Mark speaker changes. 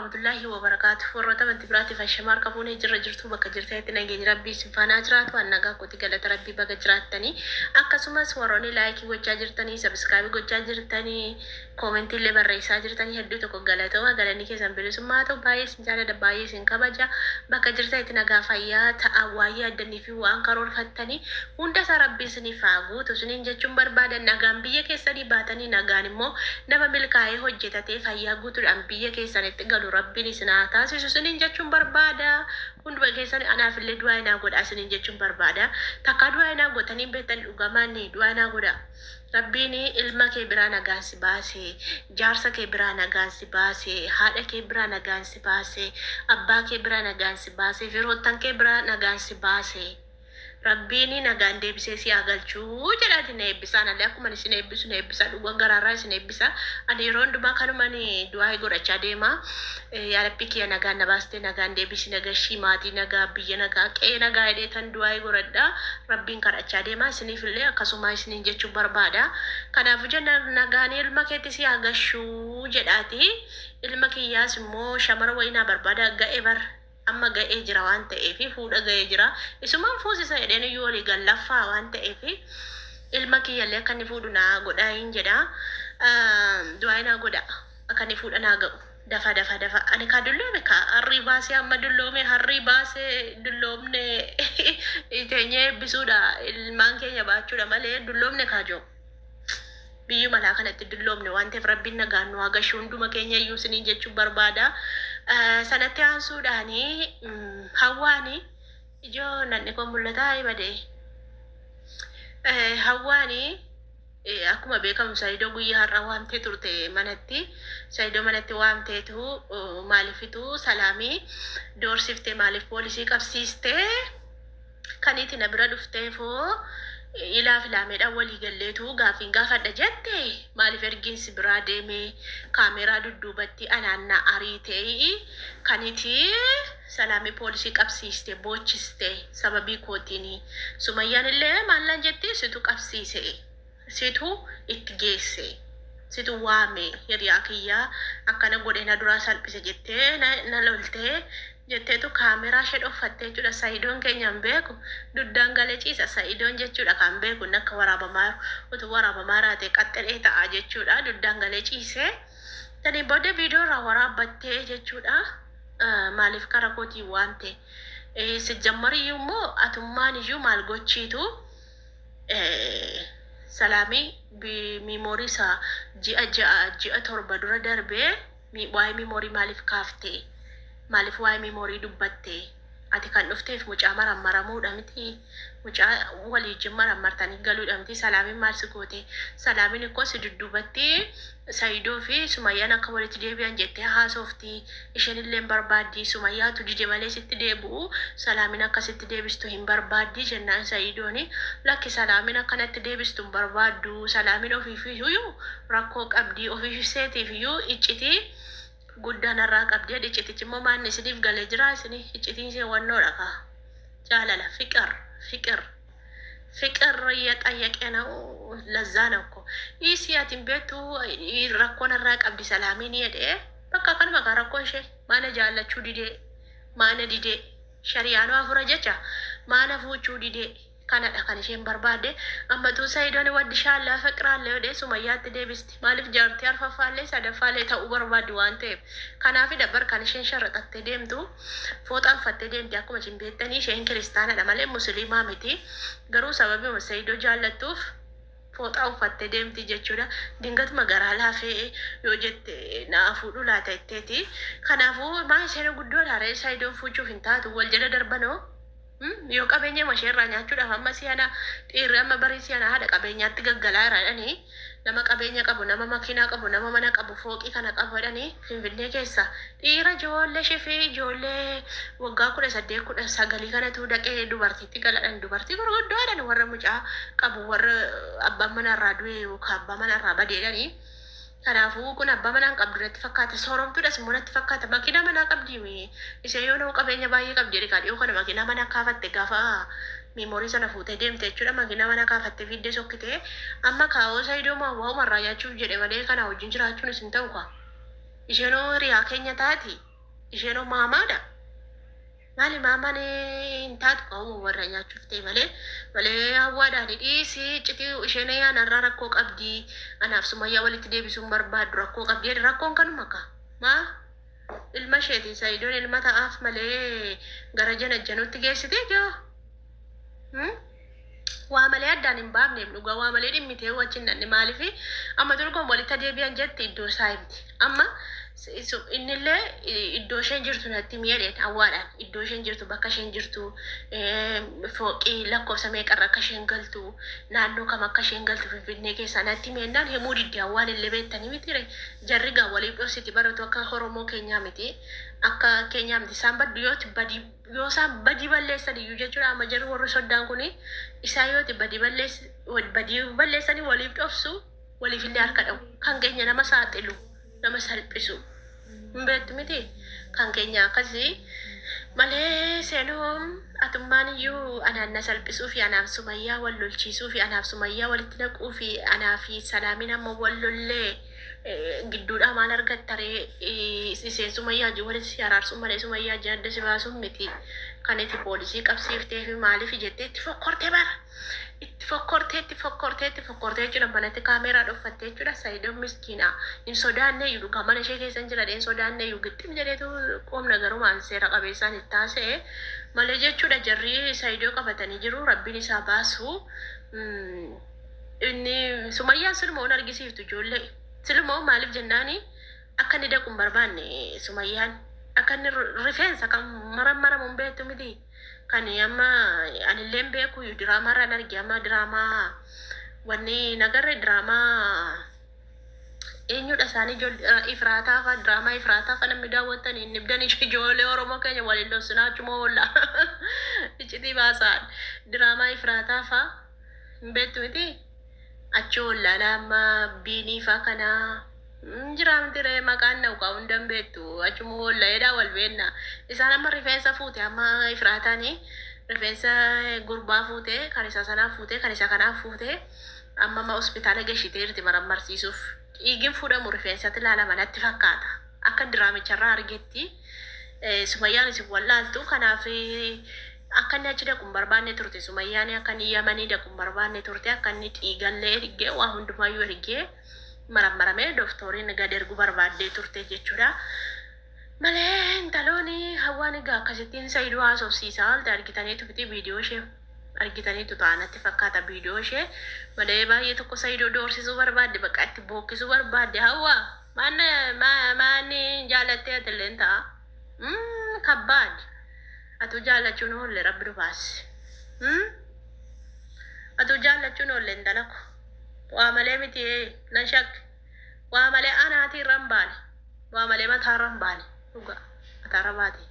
Speaker 1: Warahmatullaahi wabarakaatuh. Warroota amantii biraatiif ashamaa harka fuunee jirra jirtu bakka jirtanitti nageenyi rabbii isin faanaa jiraatu an nagaa kooti galata rabbii baga jiraattanii akkasumas warroonni laayikii gochaa jirtanii sabiskiraabii gochaa jirtanii koomentii illee barreessaa jirtanii hedduu tokko galatooma galanni keessan bilisummaa haa ta'u baay'ee isin jaalladha baay'ee isin kabaja bakka jirtanitti nagaa fayyaa ta'a waan yaaddanii fi waan karoorfattanii hunda isaa rabbii isiniif haa guutu isiniin jechuun barbaada nagaan biyya keessanii baatanii nagaan immoo nama milkaa'ee hojjetatee fayyaa guutuudhaan biyya keessanitti galu rabbiin isin haa taasisu isiniin jechuun barbaada. Hunduma keessan anaaf illee du'aa inaa godhaa isiniin jechuun barbaada. Takkaa du'aa inaa gootanii hin beektan dhugamaan du'aa inaa godha. Rabbiin ilma kee biraa nagaan si baase, jaarsa kee biraa nagaan si baase, haadha kee biraa nagaan si baase, abbaa kee biraa nagaan si baase, firoottan kee biraa nagaan si baase. Rabbiin nagaan deebisee si haa galchuu jedhaati na eebbisaa. Anallee akkuma isin eebbisu na eebbisaa dhugaa garaarraa isin eebbisa. Ani yeroo hundumaa kanuman du'aa godhachaa deema. Yaa Rabbi kiyya nagaan na baastee nagaan deebisi na gashii maatii nagaa biyya nagaa qe'ee nagaa jedhee tan du'aa godhadha. Rabbiin kadhachaa deema isiniif illee akkasuma isiniin jechuu barbaada. Kanaafuu jenna nagaan ilma keetti si haa gashuu jedhaati. Ilma kiyyaas immoo shamara wayii naa barbaada ga'e bar. Amma ga'ee jira waan ta'eef fuudha ga'ee jira. Isumaan fuusisa jedheen iyyuu walii gallaffaa waan ta'eef ilma kiyyallee akka inni fuudhu naa godhaa hin jedha. Du'aa naa godha akka inni fuudha naa ga'u. Dafa dafa dafa ani kaa dulloome kaa harrii baasee amma dulloome harrii baasee dulloomne teenyee eebbisuudha ilmaan keenya baachuudha malee dulloomne kaa jiru. Biyyuma alaa kanatti dulloomne waan ta'eef rabbiin nagaan nu haa gashu hunduma keenya iyyuu isiniin jechuun barbaada. Sanatti aansuudhaani hawwaani ijoo nanni koo mul'ataa badee. Hawwaani akkuma beekamu Saayidoo guyyaa har'aa waamtee turte manatti. Saayidoo manatti waamteetu maaliifitu salaamii doorsifte maaliif poolisii qabsiiste kaniiti na bira dhufteefoo ilaaf ilaameedhaan walii galleetu gaaffiin gaafadha jette maaliif ergiinsi biraa deemee kaameeraa dudduubatti anaan na ariitee kaniiti salaamii poolisii qabsiiste boochiste sababii kootiin sumayyaan illee maallaan jetti situ qabsiise situ itti geesse situ waame hiriyaa kiyyaa akkana godhe na duraa salphise jettee na loltee jetteetu kaameraa ishee dhoffattee jechuudha. Sayidoon keenya hin beeku duddaan galee ciisa sayidoon jechuudha kan beeku inni akka waraabamaa utuu waraabamaa raatee qaxxalee ta'a jechuudha. Duddaan galee ciisee tanii booda viidiyoo irraa waraabbattee jechuudha. Maaliif kara kootii waan ta'e sijjammariyyuu immoo atummaan iyyuu maal gochiitu salaamii miimoorii isaa ji'a 6 ji'a 7 dura darbee waa'ee miimoorii maaliif kaaftee maaliif waa'ee miimoorii dubbatte ati kan dhufteef mucaa marammaramuudha miti mucaa walii wajjin marammartanii galuudha miti salaamiin maal si goote salaamiin ikkoo si dudduubatti Sayidoo fi Sumayyaan akka walitti deebi'an jettee haasofti isheen illee hin barbaaddi Sumayyaatu dide malee sitti deebi'u salaamin akka sitti deebistu hin barbaaddi jennaan Sayidooni lakki salaamin akkanatti deebistu hin barbaaddu salaamin ofiif iyyuu rakkoo qabdi ofiif seetiif iyyuu iccitii guddaa narraa qabdi jedhe iccitichi immoo maanni isiniif galee jira isini iccitiin ishee wannoodha kaa jaalala fiqir fiqir Fiqir እየጠየቀ ነው ለዛ ነው እኮ ይህ ati hin beektu rakkoo narraa qabdi salaamiin jedhee bakka kanuma kaa rakkoon ishee maana jaallachuu didee maana didee shari'aanoo afura jecha maana fuuchuu didee kanadha kan isheen barbaadde ammatuu sayidoon waddishaallee faqiraallee odee sumayyaatti deebisti maaliif jaartii arfaffaallee sadaffaallee ta'uu barbaaddi waan ta'eef kanaafidha bar kan isheen sharraxattee deemtu fooxaa uffattee deemti akkuma isin beektanii isheen kiristaanadha malee musliimaa miti garuu sababii sayidoo jaallattuuf fooxaa uffattee deemti jechuudha. Dingatuma garaa laafee yoo jette naa fuudhu laata jetteeti. Kanaafuu maa isheen guddoodha ree sayidoon fuuchuuf hin taatu wal jala darbanoo. Yoo qabeenya ishee irraa nyaachuudhaaf amma si'ana dhiirri amma barii si'ana haadha qabeenyaatti gaggalaa jira nama qabeenya qabu nama makiinaa qabu nama mana qabu fooqii kana qabu jedhanii finfinnee keessa dhiira ijoollee shifii ijoollee waggaa 18 19 kanatu dhaqee dubartiitti galadhan dubartii gurguddoodhan warra mucaa qabu warra abbaan manarraa du'e yookaan abbaa manarraa badeedhanii. Kanaafuu kun abbaa manaan qabdu natti fakkaata. Sooromtuudhas immoo natti fakkaata. Makiinaa manaa qabdi. Ishee yoo nama qabeenya baay'ee qabdi jedhe dhiyoo kana makiinaa manaa kaafatte gaafa miimoorii sana fuutee deemte jechuudha. Makiinaa manaa kaafatte fiiddee sokkitee amma kaa'oo sayidoo waa'umarraa nyaachuuf jedhe malee kana wajjin jiraachuun isin ta'u kaa. Isheenoo hiriyaa keenya taati. Isheenoo maamaadha. Maali maamaan hin taatu qabu warra nyaachuuf ta'e malee malee hawwaadhaan dhiisii iccitii isheen anarraa rakkoo qabdi, anaaf Sumayyaa walitti deebisuun barbaaddu rakkoo qabdi jedhe. Rakkoon kanuma ka maa ilma isheeti. Sa'idoon ilma ta'aaf malee gara janajjanuutti geessite joo. Waa malee addaan hin baafneef dhugaa, waa malee dhimmitee wajjin hin dhanne. Maaliif amma durgoon walitti deebi'an jetti, iddoo isaa himti. Amma innillee iddoo isheen jirtu natti mi'eedhaan hawwaadhaan iddoo isheen jirtu, bakka isheen jirtu, fooqii lakkoofsa meeqarra akka isheen galtu, naannoo kam akka isheen galtu Finfinnee keessaa natti mi'eennaan himuu didde. Hawwaan illee beektanii mitire, jarri gaa waliif dhoksiti baratu. Akka Oromoo keenyaa miti, akka keenyaa miti. Isaan baddu yooti badii, yoo isaan badii balleessan iyyuu jechuudha. Amma jarri warri soddaan kuni isaan yooti badii balleessanii waliif dhoksu, waliif illee harka dhabu. Kan keenya nama saaxilu, nama salphisu hin beektu miti. Kan keenya akkasii malee seenuun atummaan iyyuu anaan na salphisuu fi anaaf Sumayyaa wal lolchiisuu fi anaaf Sumayyaa walitti naquu fi anaa fi Salaamiin amma wal lollee gidduudhaa maal argattaree? Isheen Sumayyaa wajjin walitti si araarsuu malee Sumayyaa wajjin adda si baasuun miti. Kan itti poolisii qabsiiftee fi maaliif jettee itti fokkortee bara itti fokkortee, itti fokkortee, itti fokkortee jechuudha. Manatti kaameeraa dhoffattee jechuudha. Sayidoon miskiina, hin sodaanne iyyuu dhugaa mana ishee keessa hin jira, hin sodaanne iyyuu gixxim jedheetu qoomna garumaan seera qabeessaan itti taasise malee jechuudha. Jarri Sayidoo qabatanii jiru, rabbiin isaa baasu. Inni Sumayyaan silmoo hin argisiiftu ijoollee silmoo. Maaliif jennaani akka inni dhaqu hin barbaanne Sumayyaan, akka inni rifeensa kan maram maramu hin beektu miti. Kan amma anillee hin beeku, diraamaa irraan arge. Amma diraamaa wanni nagarre, diraamaa eenyudha isaanii, ijoollee Ifraataa fa'a, diraamaa Ifraataa fa'a namni daawwattan hin dhibdan. Ijoollee Oromoo keenya waliin dhoksinaa achuma oolla iccitii baasaan. Diraamaa Ifraataa fa'a hin beektu miti, achi oollaalaa. Amma biinii fa'a kana jira miti ree? Maqaan na'u kaa hunda hin beektu, achuma oolla'eedha wal beenna. Isaan amma rifeensa fuute, amma Ifraataanii rifeensa gurbaa fuute, kan isa sanaa fuute, kan isa kanaa fuute. Amma amma hospitaala gashiteerti marammarsiisuuf. Dhiigin fuudhamu rifeensatti ilaalama natti fakkaata akka diraamicharraa argetti. Sumayyaan isin wallaaltu, kanaaf akka inni achi dhaqu hin barbaanne turte Sumayyaan, akka inni Yamanii dhaqu hin barbaanne turte. Akka inni dhiigallee ergee, waa hundumaayyuu ergee, marammaramee doktoriin gad erguu barbaaddee turte jechuudha. Malee intalooni hawaan egaa akkasittiin Sayidoo haasofsiisaa oolte argitaniitu miti? Viidiyoo ishee argitaniitu ta'a natti fakkaata, viidiyoo ishee. Malee baay'ee tokko Sayidoo doorsisuu barbaadde, bakka itti bookkisuu barbaadde. Hawaa maan maani jaalattee atilleen ta'a kabbaad atuu jaallachuun oolle, rabbi nu baase. Atuu jaallachuun oolle intala ko, waa malee miti nan shakke, waa malee anaatii irra hin baane, waa malee mataarra hin baane, dhugaa mataarra baate.